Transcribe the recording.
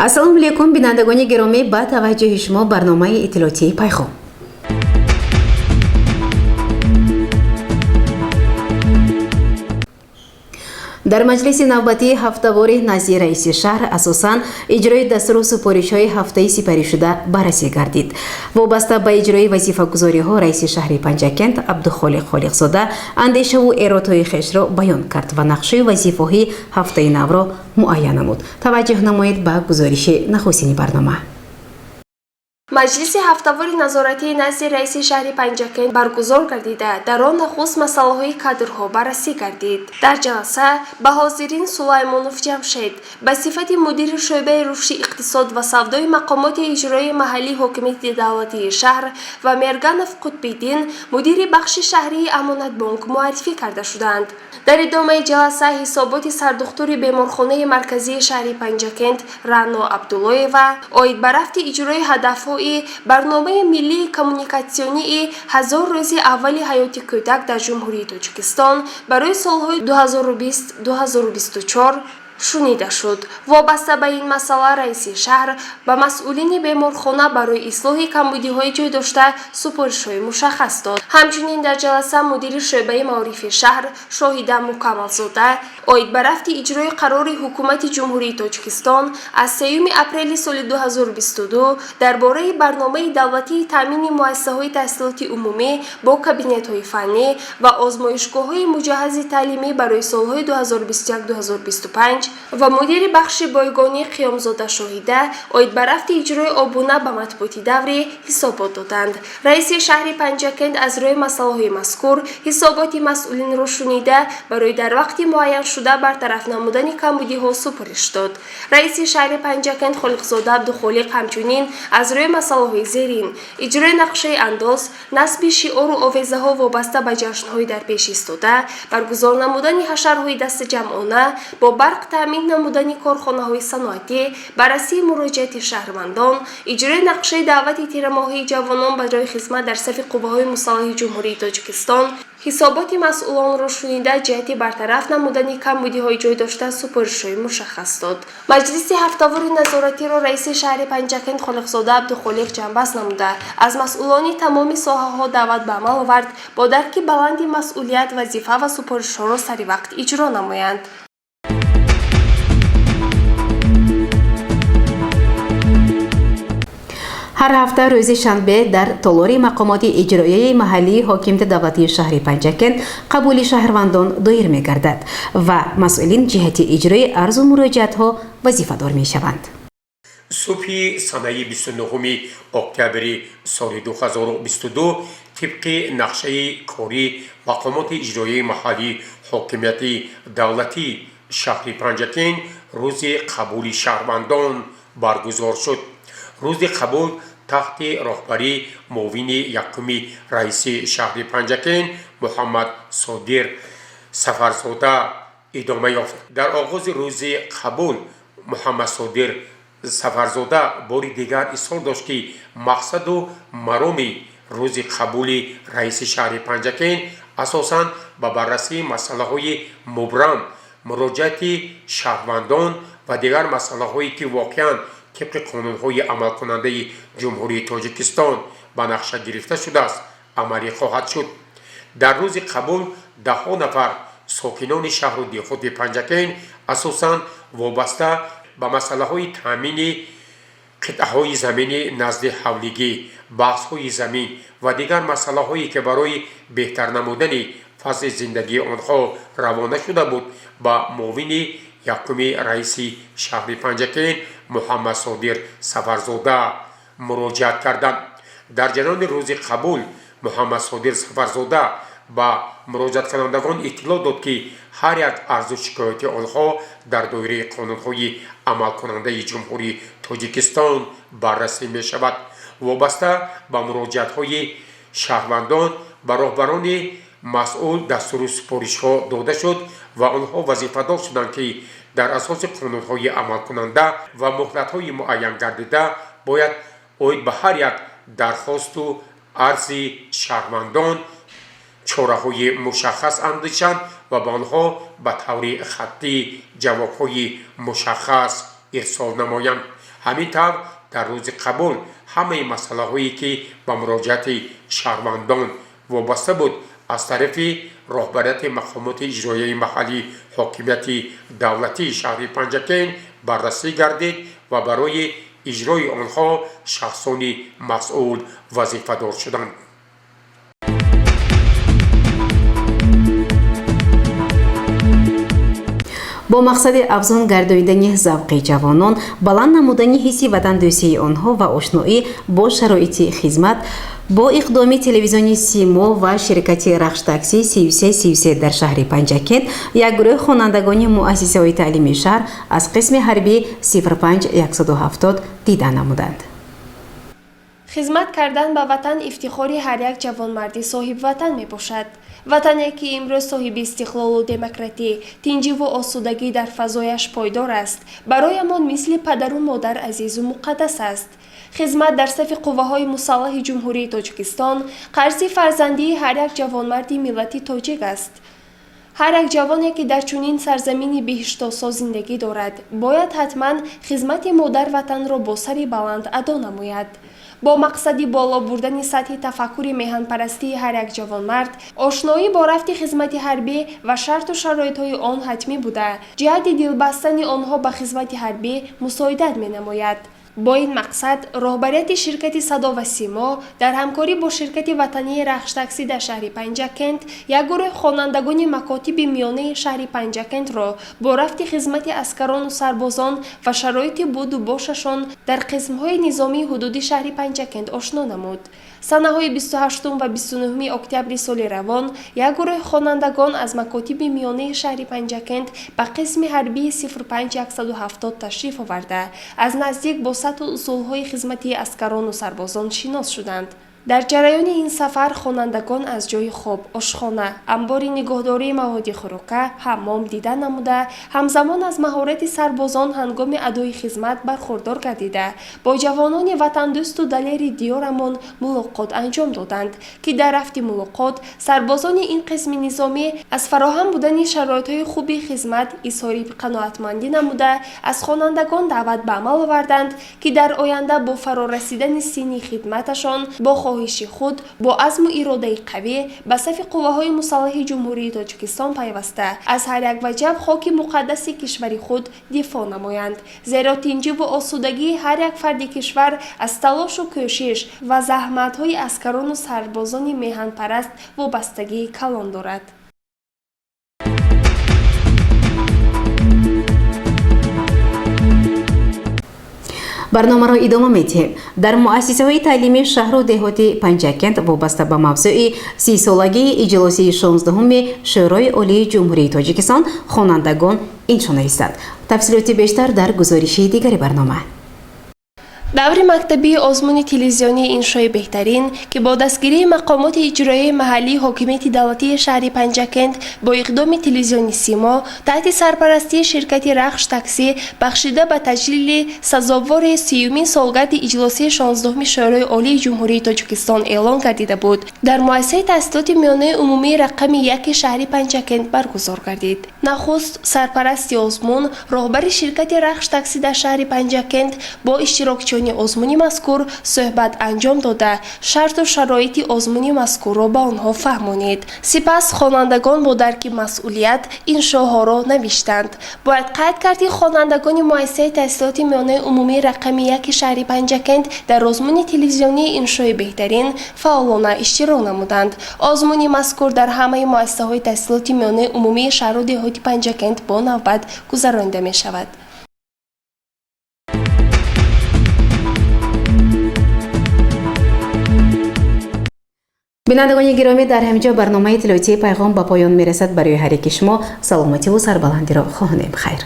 Ассалому алайкум, бинандагони гиромӣ, ба таваҷҷӯҳи шумо барномаи иттилоотии «Пайхом». Дар маҷлиси навбатии ҳафтавори назди раиси шаҳр асосан иҷрои дастуру супоришҳои ҳафтаи сипаришуда баррасӣ гардид. Вобаста ба иҷрои вазифагузориҳо раиси шаҳри Панҷакент Абдухолиқ Холиқзода андешаву эродҳои хешро баён кард ва нақшаи вазифаҳои ҳафтаи навро муайян намуд. Таваҷҷӯҳ намоед ба гузориши нахустини барнома. Маҷлиси ҳафтавори назоратии назди раиси шаҳри Панҷакент баргузор гардида, дар он нахуст масъалаҳои кадрҳо баррасӣ гардид. Дар ҷаласа ба ҳозирин Сулаймонов Ҷамшед ба сифати мудири шӯъбаи рушди иқтисод ва савдои мақомоти иҷроии маҳаллии ҳокимияти давлатии шаҳр ва Мерганов Қутбиддин, мудири бахши шаҳрии Амонатбонк муаррифӣ карда шуданд. Дар идомаи ҷаласа ҳисоботи сардухтури беморхонаи марказии шаҳри Панҷакент Раъно Абдуллоева оид ба рафти иҷрои ҳадафҳои барномаи миллии коммуникатсионии 1000 рӯзи аввали ҳаёти кӯдак дар Ҷумҳурии Тоҷикистон барои солҳои 2020-2024 шунида шуд. Вобаста ба ин масъала раиси шаҳр ба масъулини беморхона барои ислоҳи камбудиҳои ҷой дошта супоришҳои мушаххас дод. Ҳамчунин дар ҷаласа мудири шӯъбаи маорифи шаҳр Шоҳида Мукаммалзода оид ба рафти иҷрои қарори Ҳукумати Ҷумҳурии Тоҷикистон аз 3 апрели соли 2022 дар бораи барномаи давлатии таъмини муассисаҳои таҳсилоти умумӣ бо кабинетҳои фаннӣ ва озмоишгоҳҳои муҷаҳҳази таълимӣ барои солҳои 2021-2025 ва мудири бахши бойгонӣ Қиёмзода Шоҳида оид ба рафти иҷрои обуна ба матбуоти даврӣ ҳисобот доданд. Раиси шаҳри Панҷакент аз рӯи масъалаҳои мазкур ҳисоботи масъулинро шунида, барои дар вақти муайяншуда бартараф намудани камбудиҳо супориш дод. Раиси шаҳри Панҷакент Холиқзода Абдухолиқ ҳамчунин аз рӯи масъалаҳои зерин: иҷрои нақшаи андоз, насби шиору овезаҳо вобаста ба ҷашнҳои дар пеш истода, баргузор намудани ҳашарҳои дастаҷамъона, бо барқ таъмин намудани корхонаҳои саноатӣ, баррасии муроҷиати шаҳрвандон, иҷрои нақшаи даъвати тирамоҳии ҷавонон барои хизмат дар сафи қувваҳои мусаллаҳи Ҷумҳурии Тоҷикистон ҳисоботи масъулонро шунида, ҷиҳати бартараф намудани камбудиҳои ҷой дошта супоришҳои мушаххас дод. Маҷлиси ҳафтавори назоратиро раиси шаҳри Панҷакент Холиқзода Абдухолиқ ҷамъбаст намуда, аз масъулони тамоми соҳаҳо даъват ба амал овард, бо дарки баланди масъулият вазифа ва супоришҳоро саривақт иҷро намоянд. Ҳар ҳафта рӯзи шанбе дар толори мақомоти иҷроияи маҳаллии ҳокимияти давлатии шаҳри Панҷакент қабули шаҳрвандон доир мегардад ва масъулин ҷиҳати иҷрои арзу муроҷиатҳо вазифадор мешаванд. Субҳи санаи 29 октябри соли 2022 тибқи нақшаи корӣ мақомоти иҷроияи маҳаллии ҳокимияти давлатии шаҳри Панҷакент рӯзи қабули шаҳрвандон баргузор шуд. Рӯзи қабул таҳти роҳбарии муовини якуми раиси шаҳри Панҷакент Муҳаммад Содир Сафарзода идома ёфт. Дар оғози рӯзи қабул Муҳаммад Содир Сафарзода бори дигар изҳор дошт, ки мақсаду мароми рӯзи қабули раиси шаҳри Панҷакент асосан ба баррасии масъалаҳои мубрам, муроҷиати шаҳрвандон ва дигар масъалаҳое, ки воқеан тибқи қонунҳои амалкунандаи Ҷумҳурии Тоҷикистон ба нақша гирифта шудааст, амалӣ хоҳад шуд. Дар рӯзи қабул даҳҳо нафар сокинони шаҳру деҳоти Панҷакент асосан вобаста ба масъалаҳои таъмини қитъаҳои замини назди ҳавлигӣ, баҳсҳои замин ва дигар масъалаҳое, ки барои беҳтар намудани вазъи зиндагии онҳо равона шуда буд, ба муовини якуми раиси шаҳри Панҷакент Муҳаммад Содир Сафарзода муроҷиат карданд. Дар ҷараёни рӯзи қабул Муҳаммад Содир Сафарзода ба муроҷиаткунандагон иттилоъ дод, ки ҳар як арзу шикояти онҳо дар доираи қонунҳои амалкунандаи Ҷумҳурии Тоҷикистон баррасӣ мешавад. Вобаста ба муроҷиатҳои шаҳрвандон ба роҳбарони масъул дастуру супоришҳо дода шуд ва онҳо вазифадор шуданд, ки дар асоси қонунҳои амалкунанда ва муҳлатҳои муайянгардида бояд оид ба ҳар як дархосту арзи шаҳрвандон чораҳои мушаххас андешанд ва ба онҳо ба таври хаттӣ ҷавобҳои мушаххас ирсол намоянд. Ҳамин тавр, дар рӯзи қабул ҳамаи масъалаҳое, ки ба муроҷиати шаҳрвандон вобаста буд, аз тарафи роҳбарияти мақомоти иҷроияи маҳаллии ҳокимияти давлатии шаҳри Панҷакент баррасӣ гардид ва барои иҷрои онҳо шахсони масъул вазифадор шуданд. Бо мақсади афзун гардонидани завқи ҷавонон, баланд намудани ҳисси ватандӯстии онҳо ва ошноӣ бо шароити хизмат, бо иқдоми телевизиони Симо ва ширкати Рахш-такси 3333 дар шаҳри Панҷакент як гурӯҳи хонандагони муассисаҳои таълимии шаҳр аз қисми ҳарбӣ 05170 дида намуданд. Хизмат кардан ба ватан ифтихори ҳар як ҷавонмарди соҳибватан мебошад. Ватане, ки имрӯз соҳиби истиқлолу демократӣ, тинҷиву осудагӣ дар фазояш пойдор аст, бароямон мисли падару модар азизу муқаддас аст. Хизмат дар сафи қувваҳои мусаллаҳи Ҷумҳурии Тоҷикистон қарзи фарзандии ҳар як ҷавонмарди миллати тоҷик аст. Ҳар як ҷавоне, ки дар чунин сарзамини биҳиштосо зиндагӣ дорад, бояд ҳатман хизмати модар-ватанро бо сари баланд адо намояд. Бо мақсади боло бурдани сатҳи тафаккури меҳанпарастии ҳар як ҷавонмард, ошноӣ бо рафти хизмати ҳарбӣ ва шарту шароитҳои он ҳатмӣ буда, ҷиҳати дилбастани онҳо ба хизмати ҳарбӣ мусоидат менамояд. Бо ин мақсад роҳбарияти ширкати Садо ва Симо дар ҳамкорӣ бо ширкати ватании Рахш-таксӣ дар шаҳри Панҷакент як гурӯҳи хонандагони макотиби миёнаи шаҳри Панҷакентро бо рафти хизмати аскарону сарбозон ва шароити буду бошашон дар қисмҳои низомии ҳудуди шаҳри Панҷакент ошно намуд. Санаҳои 28 ва 29 октябри соли равон як гурӯҳи хонандагон аз макотиби миёнаи шаҳри Панҷакент ба қисми ҳарбии 05170 ташриф оварда, аз наздик бо сатҳу усулҳои хизмати аскарону сарбозон шинос шуданд. Дар ҷараёни ин сафар хонандагон аз ҷойи хоб, ошхона, амбори нигоҳдории маводи хӯрока, ҳаммом дида намуда, ҳамзамон аз маҳорати сарбозон ҳангоми адои хизмат бархурдор гардида, бо ҷавонони ватандӯсту далери диёрамон мулоқот анҷом доданд, ки дар рафти мулоқот сарбозони ин қисми низомӣ аз фароҳам будани шароитҳои хуби хизмат изҳори қаноатмандӣ намуда, аз хонандагон даъват ба амал оварданд, ки дар оянда бо фарорасидани синни хидматашон бо хоҳиши худ, бо азму иродаи қавӣ ба сафи қувваҳои мусаллаҳи Ҷумҳурии Тоҷикистон пайваста, аз ҳар як ваҷаб хоки муқаддаси кишвари худ дифоъ намоянд. Зеро тинҷиву осудагии ҳар як фарди кишвар аз талошу кӯшиш ва заҳматҳои аскарону сарбозони меҳанпараст вобастагии калон дорад. Барномаро идома медиҳем. Дар муассисаҳои таълимии шаҳру деҳоти Панҷакент вобаста ба мавзӯи 30-солагии иҷлосии 16-уми Шӯрои Олии Ҷумҳурии Тоҷикистон хонандагон иншо нависанд. Тафсилоти бештар дар гузориши дигари барнома. Даври мактабии озмуни телевизионии иншои беҳтарин, ки бо дастгирии мақомоти иҷроияи маҳаллии ҳокимияти давлатии шаҳри Панҷакент бо иқдоми телевизиони Симо таҳти сарпарастии ширкати Рахш таксӣ бахшида ба таҷлили сазовори 30-юмин солгарди иҷлосияи 16-уми Шӯрои Олии Ҷумҳурии Тоҷикистон эълон гардида буд, дар муассисаи таҳсилоти миёнаи умумии рақами яки шаҳри Панҷакент баргузор гардид. Нахуст сарпарасти озмун, роҳбари ширкати Рахш таксӣ дар шаҳри Панҷакент бо иштирокчиёни озмуни мазкур суҳбат анҷом дода, шарту шароити озмуни мазкурро ба онҳо фаҳмонид. Сипас хонандагон бо дарки масъулият иншоҳоро навиштанд. Бояд қайд кард, ки хонандагони муассисаи таҳсилоти миёнаи умумии рақами яки шаҳри Панҷакент дар озмуни телевизионии иншои беҳтарин фаъолона иштирок намуданд. Озмуни мазкур дар ҳамаи муассисаҳои таҳсилоти миёнаи умумии шаҳру деҳоти Панҷакент бо навбат гузаронида мешавад. Бинандагони гиромӣ, дар ҳамин ҷо барномаи иттилоотии Пайғом ба поён мерасад. Барои ҳар яки шумо саломативу сарбаландиро хоҳонем. Хайр.